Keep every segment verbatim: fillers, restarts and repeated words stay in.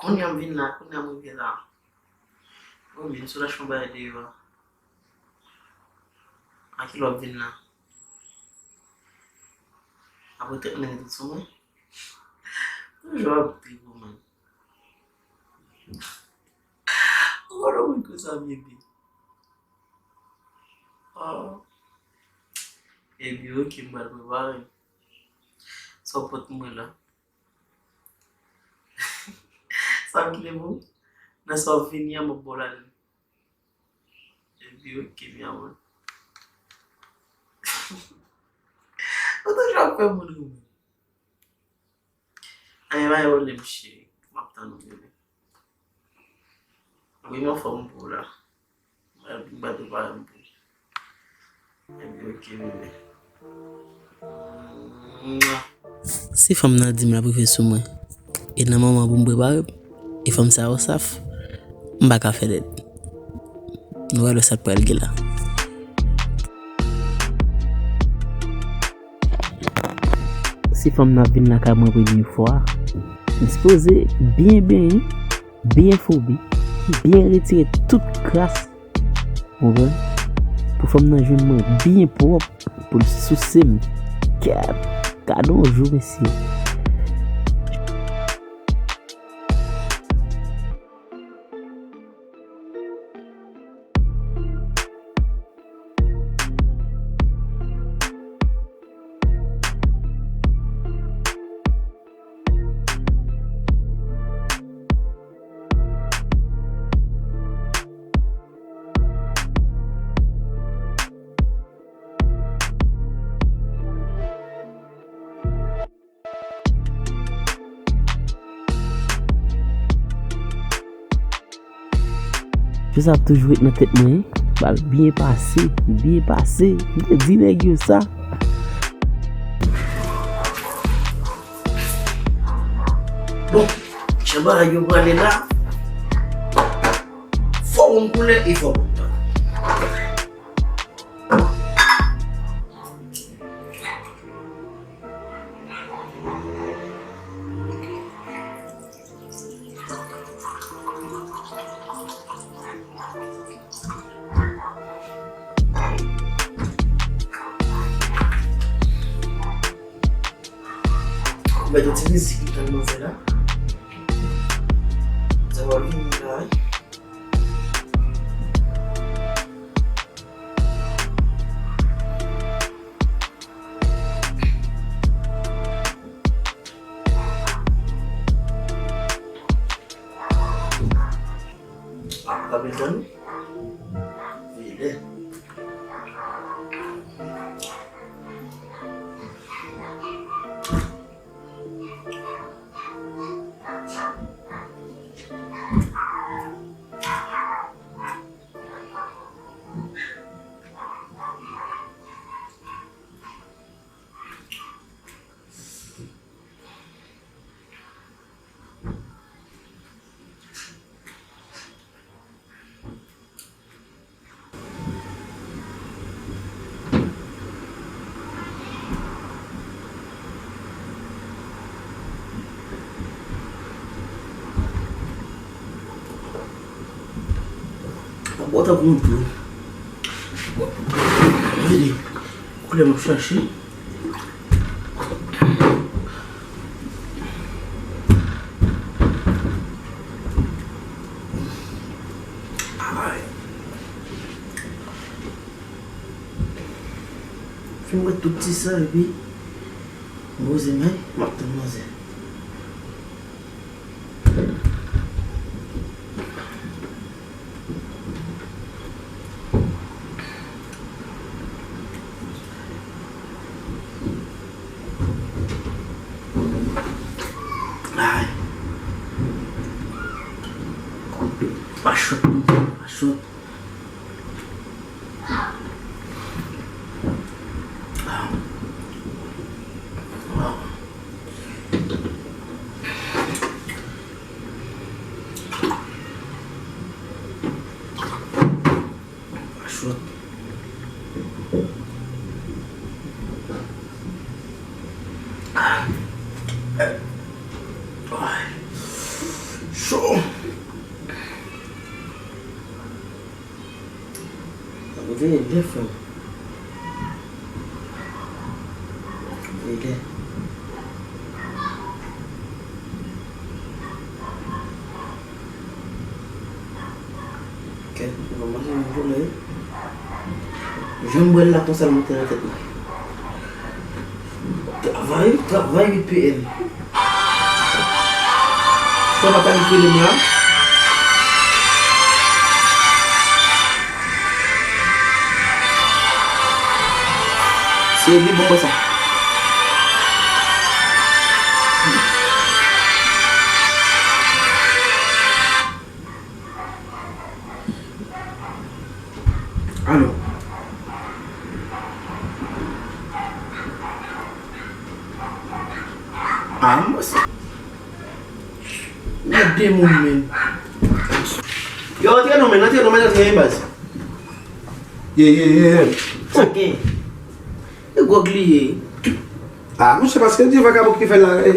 Kounye a m vin la, kounye a m rive la. Ou vin sou lach yon bagay deyò a. A kilè w ap vin la? Apre trant minit ou sou mwen? Toujou ap ri pou mwen. Ou konn moun konsa, bebe. Oh. Epi, oke, m pral prepare. Sa w pot mwen la? Sa m kite pou ou? Nan sa w vini an, m ap ba w ladann. Epi, oke, mi amor. Ou toujou ap fè moun ri, wi. Anyen pa gen pwoblèm, cheri. M ap tann ou, bebe. Wi, m anfòm pou ou la. M ap bat ou pa pou ou. Epi, oke, bebe. Mwa. Si fanm nan di m l ap rive sou mwen, e nan moman pou m prepare m, e fanm sa yo saf, m pa ka fè lèd. Nou wè lè sa k pral gen la. Si fanm nan ap vin lakay mwen premye fwa, m sipoze byen benyen, byen foubi, byen retire tout kras, ou konprann? Pou fanm nan jwenn mwen byen pwòp, pou l souse m. Kèt! Gade yon jou, mesye. Jou sa ap toujou ret nan tèt mwen, wi. Pral byen pase, byen pase. M te di nèg yo sa. Bon, jan bagay yo prale la, fò w konn koulè e fò w konn tan. Mèt yon ti mizik li tann manzè la. Sa va vini la, wi. Ah, pa bezwen. Vide. Bon, tankou yon dlo. Vini. Koulè m ap chache. Ay. Fin wè tout ti sa epi m poze men, m ap tann manzè. Ay. Pa chòt, pa chòt. Pa chòt. Ay. Ay. Cho. Veye lè, frè m. Veye lè. Kèt, nou kòmanse nan vole. Jan m bwè l la konsa l monte nan tèt mwen. Travay, travay wi P M. Sa pa ta rele m la. Se li bon konsa. Alo. Ah, mwen se. Gade moun men. Yo, antre non men, antre non men, antre baz. Ye, ye, ye, ye. Sa gen. E gwòg li ye. Ah, mwen se paske di vakabon ki fè la, e,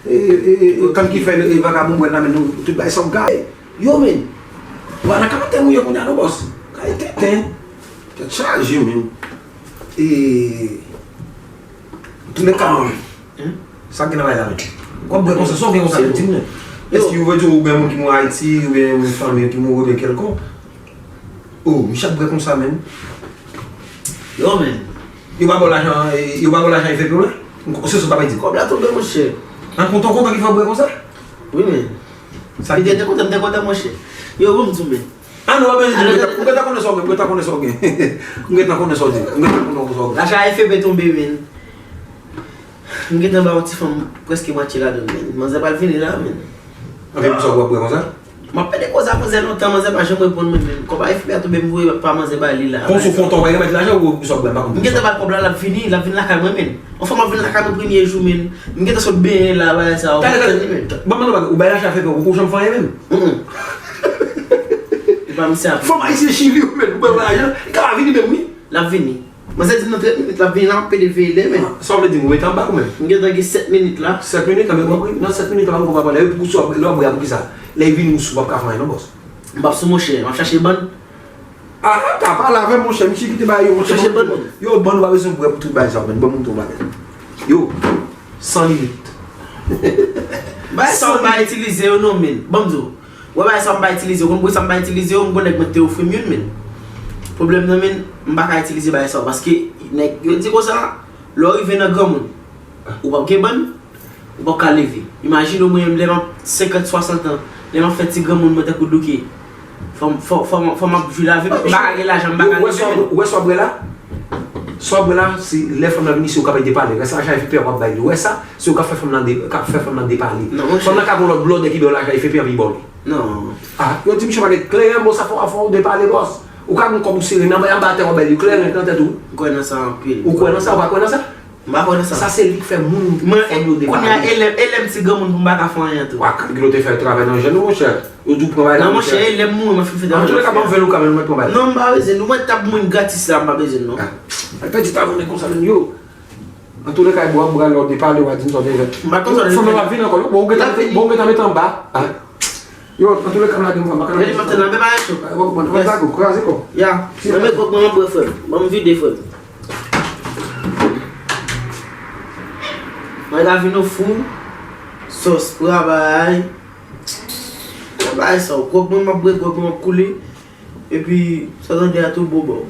e, e, e, e, kan ki fè, e, vakabon bwè nan men nou, tout bay sa w gaye. Yo, men. Wa nan kapitèn ou ye kounye a non, bòs. Kay tenten. Tèt chaje, men. E, Antouka, sa gen nan bay la, men. Kòm bwè konsa, sa w gen konsa, men, di m, men. Èske ou vle di ou gen moun ki mouri Ayiti, oubyen yon fanmi ki mouri, oubyen kèlkonk? Oh, misye ap bwè konsa, men. Yo, men. Yo pa ba w lajan, e, yo pa ba w lajan F P P la? Se sa w ta pral di. Kòb la tonbe, monchè. Nan kontan kontan ki fè w bwè konsa? Wi, men. Sa li te kontan, m te kontan, monchè. Yo, bon, m di w, men. Ah non, pa bezwen di, m gentan, m gentan konnen sa w gen, m gentan konnen sa w gen. M gentan konnen sa w di, m gentan konnen sa w gen. Lajan F P P tonbe, men. M gentan ba yon ti fanm prèske mwatye ladan l, men. Manzè pral vini la, men. Anfen, pou sa w ap bwè konsa? M ap pede koze ak manzè lontan, manzè pa janm reponn mwen, men. Kòb F P P a tonbe, m voye pa manzè ba li la. Konsa w kontan w pa remèt lajan ou pou sa w ap bwè, m pa konprann. M gentan ba l kòb la, l ap vini, l ap vin lakay mwen, men. Yon fanm ap vin lakay mwen premye jou, men. M gentan sot benyen la, bagay sa, w pa tande, men. Ban m mande w yon bagay, ou bay lajan F P P, ou poko janm fè anyen menm? Mm, mm. E pa misye ap. Fanm ayisyen chili yo, men, ou bay lajan, li ka pa vini menm, wi. L ap vini. Manzè di m nan trant minit, l ap vini la, m ap pede veye lè, men. Ah, sa w vle di m, ou mete anba ou menm? M gentan gen sèt minit la. Sèt minit, anben w ap ri, nan sèt minit la, m konprann pa lè, epi ou sou, lè w ap bwè, pou ki sa? Lè l vini, ou sou, w ap ka fè anyen, non, bòs. M p ap sou, monchè, m ap chache bann. Ah, ah, pa pale avè m, monchè, misye kite bagay yo, monchè. Chache bann moun. Yo, bann ou pa bezwen bwè pou tout bagay sa, menn. Ban m montre w bagay. Yo, san limit. Bagay sa w pa itilize yo non, menn. Ban m di w. Wè bagay sa w m pa itilize yo. Konn bwè sa m pa itilize yo, m gon nèg mwen te ofri m youn, menn. Pwoblèm nan, menn, m pa ka itilize bagay sa yo. Paske nèg yo di konsa, lè w rive nan granmoun, ou p ap gen bann, ou p ap ka leve. Imajine w, mwen menm, lè m ap senkant, swasant an, lè m ap fè ti granmoun mwen tankou Douké. Fò m, fò, fò m, fò m ap jwi lavi m, m pa ka gen lajan, m pa ka leve menm. Ou wè sa w ap bwè la? Sa w ap bwè la, se lè fanm nan vini, se ou k ap depale. Rès lajan F P P a w ap bay li. Ou wè sa? Se ou k ap fè fanm nan de-, k ap fè fanm nan depale. Non, monchè. Fanm nan ka gon lòt blòdè ki ba w lajan F P P a, epi li ba w li. Non. Ah, yo di misye pa gen kleren, bon, sa fò, fò w depale, bòs. Ou ka gen kòb ou sere nan, anba tè w ap bay li kleren nan tèt ou. M kwè nan sa anpil. Ou kwè nan sa, ou pa kwè nan sa? M pa kwè nan sa. Sa se li k fè moun fò yo depale. Mwen, kounye a, e lè, e lè m ti granmoun pou m pa ka fè anyen tou. Wa, kòm ki lòt te fè travay nan jèn ou, monchè. Yo di w pran bagay la, monchè. Non, monchè, e lè m mouri, m ap fin fè travay. Antouka, ban m vèl ou kanmenm, mwen pran bagay la. Non, m pa bezwen. Nou mèt t ap moun gratis la, m pa bezwen, non. Ah. Al pèdi tan moun konsa, menn yo. Antouleka, e bò ap bral lè w depale, w a di m sa w te fè. M pa konn sa w te fè. Fanm nan ap vini ankò, non? Bon, ou gentan, bon, ou gentan mete anba. Ah. Yo, antouleka, m lage m, m pa ka lage m. Rete m ap tann, anben bagay cho. Ah, bon, bon, bon, lage w, kraze kò. Ya, mwen met gwòg mwen an bwè, frè m. Ban m vide, frè m. Mwen la vin yon fou. Sòs, pra, bagay. Bagay sa, gwòg mwen m ap bwè, gwòg mwen ap koule. Epi, sa w tande a tou bon bò.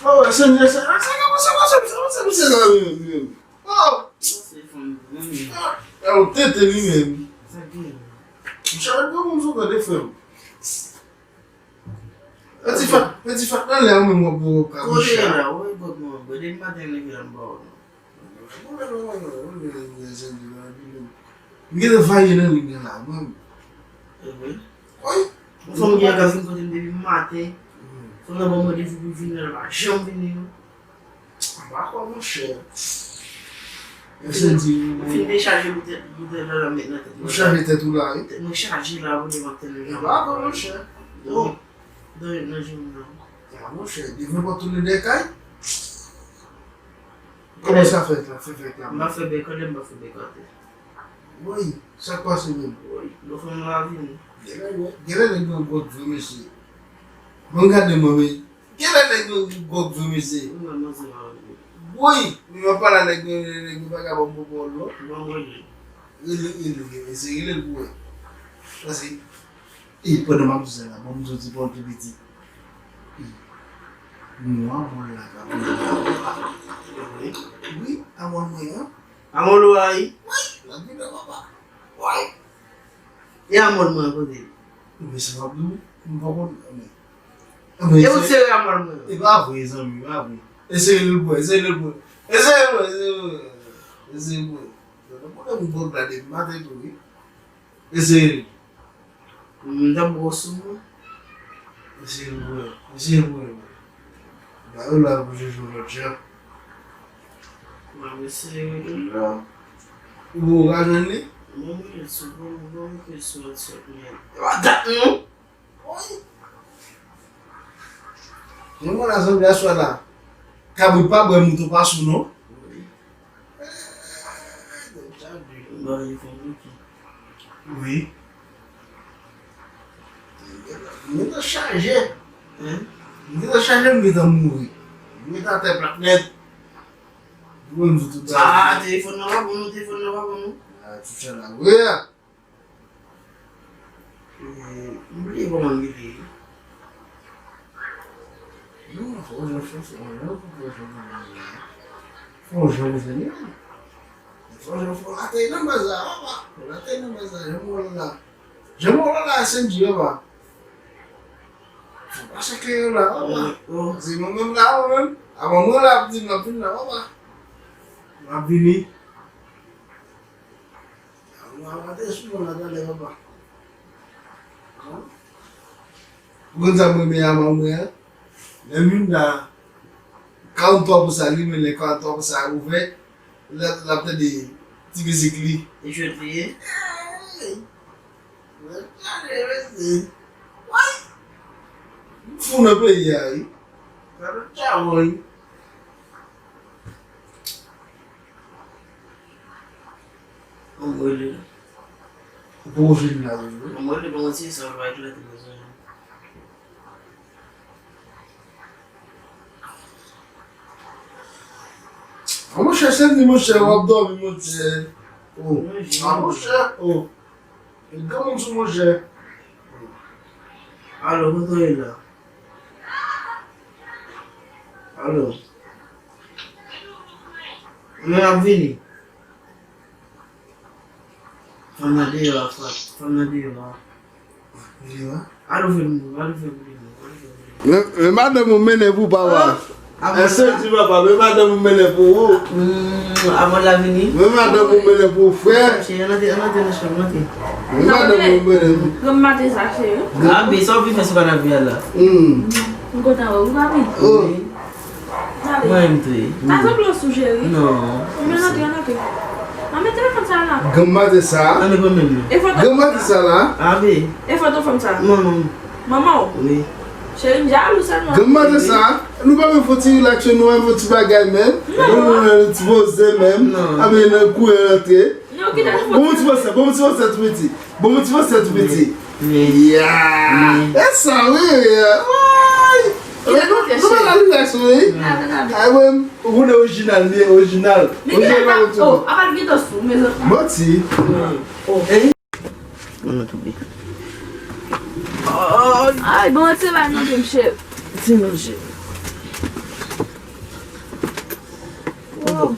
Oh, Senyè, Senyè, Senyè, Senyè, Senyè, oh! Telefòn nan, men. Ah, ou tete li menm. Sa gen? Misye ap pran moun sou kò de frè m. Peti fat, peti fat nan lè ou menm w ap bwè w ka bouch la. Kote la, ou wè gwòg mwen, bwè depi maten leve la m pa wè non. Mwen menm, mwen menm, mwen menm, mwen menm, mwen menm, mwen menm. M gentan vaye nan liy nan la, mwen menm. E vre? Wi. Yon fanm gen gaz m kote m depi maten. Fanm nan ban m randevou pou l vini la, l pa janm vini non. M pa kwè, monchè. Mwen fin dechaje boutèl, boutèl la, la m met nan tèt mwen. Ou chaje tèt ou la, wi. Tèt mwen chaje la, pou devan tèt mwen. M pa kwè, monchè. Bon. Dòmi nan je m nan. A, monchè, devan pòt tou le de kay. Kòman sa fèt la, fè fèt la? M pa fè bèk anlè, m pa fè bèk atè. Woy, sa k pase menm? Woy, nou fanm la vini. Genlè, genlè nèg nan gwòg vre, mesye. Bon, gade mwen, men. Genlè nèg nan gwòg vre, mesye. Mwen, mwen, se la vini. Woy, men mwen pale a nèg, nèg, nèg, nèg, vagabon, bon, bon, non. Bon, mwen, rele, rele, rele, mesye, rele l pou wè. Paske, e, pandan m ap di sa la, bon, m soti pran tou piti. E, mwen, mwen la, ka. Wi, a mwen, mwen, an. Amon lo a wi. Wi, l ap vin la, papa. Wi. E amon mwen kote? Men sa m ap di w, m pa konn, men. E ou sere amon mwen? E pa vre, zanmi, e pa vre. E sere l bwè, e sere l bwè. E sere l bwè, e sere l bwè. E sere l bwè. Nan pwoblèm gwòg la depi maten tou, wi. E sere l. M t ap bwè sou mwen. Mesye l bwè, mesye l bwè. Ba yo la pou jije w lòt jan. Mwen mesye yo la. Ou poko ka jwenn li? Mwen mete l sou, mwen mete l sou WhatsApp, men. E pa dat non. Jan mwen la sanble aswè la. Kabrit pa bwè mouton pa sou non. Wi. Bagay yo konplike. Wi. Mwen gentan chaje. Hein? Mwen gentan chaje, mwen gentan mouri. Mwen gentan atè plat nèt. Mwen di tout sa. Ah, telefòn nan pa bon non, telefòn nan pa bon non. Ah, tout sa la. Wi. E, m bliye kòman l rele. Non, fò w jan fè, fò w jan fè, fò w jan fè. Fò w jan fè, fò w jan fè. Fò w jan fè, fò w ateri nan baz la, papa. Fò w ateri nan baz la, jan m wè w la. Jan m wè w la, S N J, papa. Fò w pase kleren la, papa. Oh, oh. Se mwen menm la, mwen menm. Avan mwen la, ap di m ap vin la, papa. M ap vini. Mwen ap rate sou mwen la talè, papa. Ou konn sa mwen renmen a manman mwen an? Lè m vin la, karantwa pou sa li, men lè karantwa pou sa ouvè, l ap, l ap tande ti mizik li. E jwèt li ye? Hey! Mwen gade, mesye. Way! M fou nan peyi a, wi. Gade chabon, wi. Anmwele la. Ou poko fin la, wi. Anmwele, bon, ti sa va eklate nan zòn. A, monchè, se di, monchè, w ap dòmi, monchè. Oh. A, monchè, oh. Gen moun sou monchè. Alo, kote w ye la? Alo. Mwen ap vini. Fanm nan deyò a, frè. Fanm nan deyò a. Deyò a? Al ouvri l, al ouvri l pou li, al ouvri l pou li. Men, men madanm ou mennen pou papa. Ah, ah, bon, S N J papa, men madanm ou mennen pou ou. Hmm, avan l la vini. Men madanm ou mennen pou ou, frè. Cheri, ann antre, ann antre nan chanm, ann antre. Men madanm ou mennen pou ou. Granm maten sa, cheri. Granm maten sa, w vin fè sou kanapè a la. Hmm. M kontan wè w, papi. Oh. Wi. Mwen menm tou. Pa sanble w sou, cheri. Non. Ou menm antre, ann antre. An, met telefòn sa la. Granm maten sa. An, men pran menm nan. E foto. Granm maten sa la. Abe. E foto fanm sa. Non, non. Manman w. Wi. Cheri, m jalou sèlman. Granm maten sa. Nou pa menm fè ti relax, nou menm fè ti bagay menm. Non. Nou menm ti poze menm. Non. Abe nan kouri antre. Non, kite nou fè ti bagay. Bon, ti poze, bon, ti poze tou piti. Bon, ti fè sèt piti. Wi. Ya. Wi. E sa, wi, wi. Woy. Ki te konte, cheri? Nou pa la relax, wi. Ay, mwen, ou konnen orijinal, li orijinal. Orijinal pa konn tou. Oh, apa l gentan sou, mezanmi. Manti. Oh. Eh? Mwen, mwen tonbe. Ay, bon, se la, nou de, cheri. Se nou, cheri. Oh.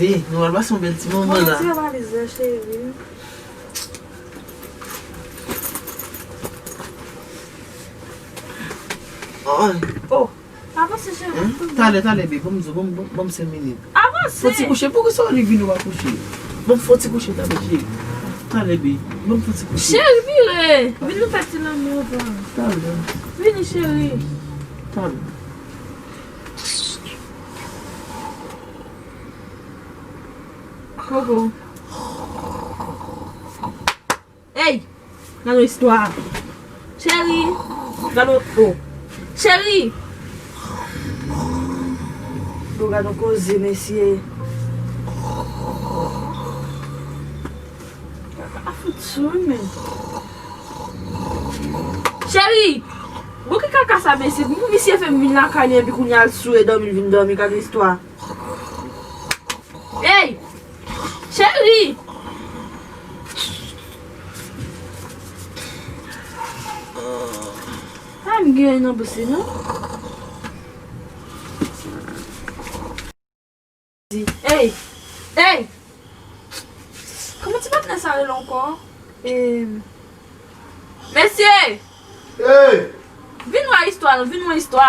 Di, nou al pase yon bèl ti moman la. Mwen retire valiz la, cheri. Oh. Avanse, cheri. Talè, talè, baby, ban m di w, ban m, ban m, ban m senk minit. Avanse. Fò ti kouche, poukisa w vin ou pa kouche? Ban m fò ti kouche, talè, cheri. Talè, baby, ban m fò ti kouche. Cheri, vire. Vin nou fè ti lanmou ansanm. Talè. Vini, cheri. Talè. Koko. Ey! Gade yon istwa. Cheri! Gade yon, oh. Cheri! Bon, gade yon koze, mesye. Sou men. Cheri! Bon ki kaka sa mesye? Pou misye fè m vin lakay li epi kounye a l sou e dòmi, l vin dòmi, gade istwa. Ey! Cheri! Pa m gen nan bouch li non. Ey! Ey! Kòman ti patnè sa rele ankò? Em, mesye! Ey! Vin wè istwa nou, vin wè istwa.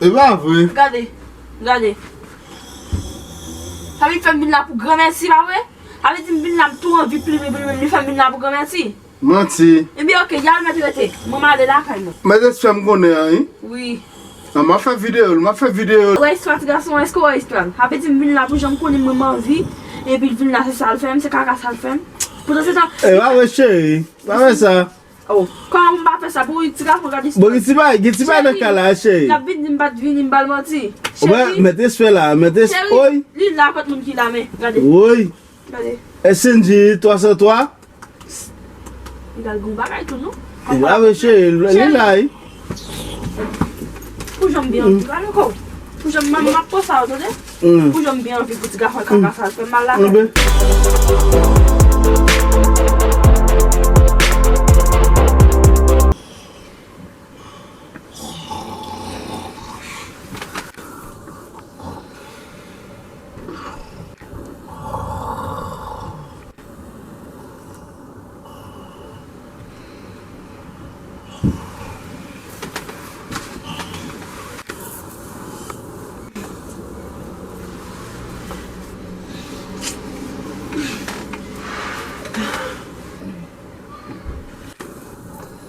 E pa vre. Gade, gade. Sa vin fè m vin la pou granmèsi, pa vre? Sa vle di m vin la m tou anvi plimen, plimen, li fè m vin la pou granmèsi. Manti. Ebyen, oke, y al mèt rete. Mwen m ale lakay mwen. Mèt espè m konnen an, wi. Wi. An, m ap fè videyo l, m ap fè videyo l. Ou wè istwa ti gason an, èske ou wè istwa l? Sa vle di m vin la pou jan m konnen mwen m anvi, epi l vin la, se sa l fè m, se kaka sa l fè m. Poutan se sa. E pa vre, cheri. Pa fè sa. Oh, kòman pou m pa fè sa? Pou ti gason gade istwa. Bon, gen ti bagay, gen ti bagay nan kay la, cheri. L ap vin di m pa t vini, m ba l manti. Cheri. Mèt espè la, mèt espè. Cheri, li la, pa t moun ki la, men, gade. Woy. Gade. S N J twa san twa. Li pral gon bagay tou, non? Li la, mesye, li la, wi. Pou jan m byen anvi, gade ankò. Pou jan m, m ap poze sa, w tande? Pou jan m byen anvi pou ti gason kaka sa, fè m mal la.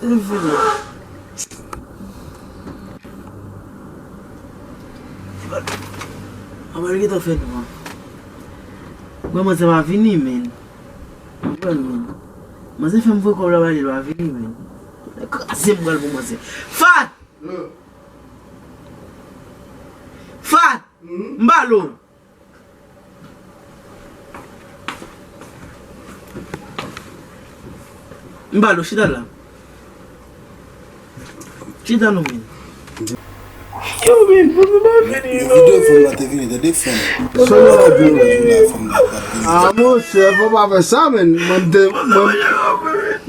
Li vini. Apa l gentan fè nwa? Mwen, manzè pa vini, men. Mwen, men. Manzè fè m voye kòb la ba li, l pa vini, men. Kraze m pral pou manzè. Fat! Fat! M ba l ou. M ba l ou, chita la. Chita non, men. Yo, men, pou nou pa vini, non. Videyo fanm nan te vini, tande fanm. Sa yo ap di. Fanm nan pa vini. Ah, monchè, fò pa fè sa, men. Mwen, te, mwen,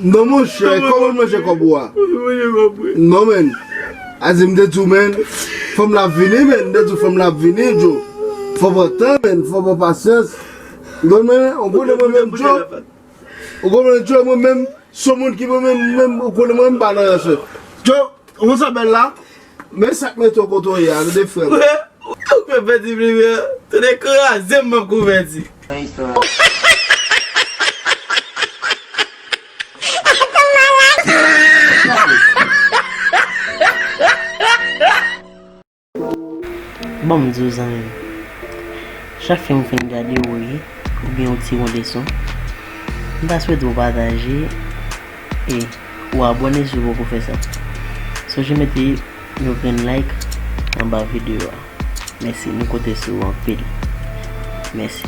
non, monchè, kòman manje kòb ou a? Non, men. A di m te di w, men, fanm la ap vini, men, m te di w fanm la ap vini, Djo. Fò pran tan, men, fò pran pasyans. Donn men, ou konnen mwen menm, Djo. Ou konnen, Djo, mwen menm, se yon moun ki mwen menm, menm, ou konnen mwen menm pa nan ranse. Djo, ou sa bèl la, men sa k mete w kote w ye a, tande frè m. Ou kwè pèdi plimen, tande kraze m, m ap konvèti. Bon, m di w zanmi m, chak fwa m fin gade w ri, oubyen w tire yon leson, m ta swete w pataje e ou abòne si w poko fè sa. Sonje mete yon grenn like anba videyo a. Mèsi, nou konte sou ou anpil. Mèsi.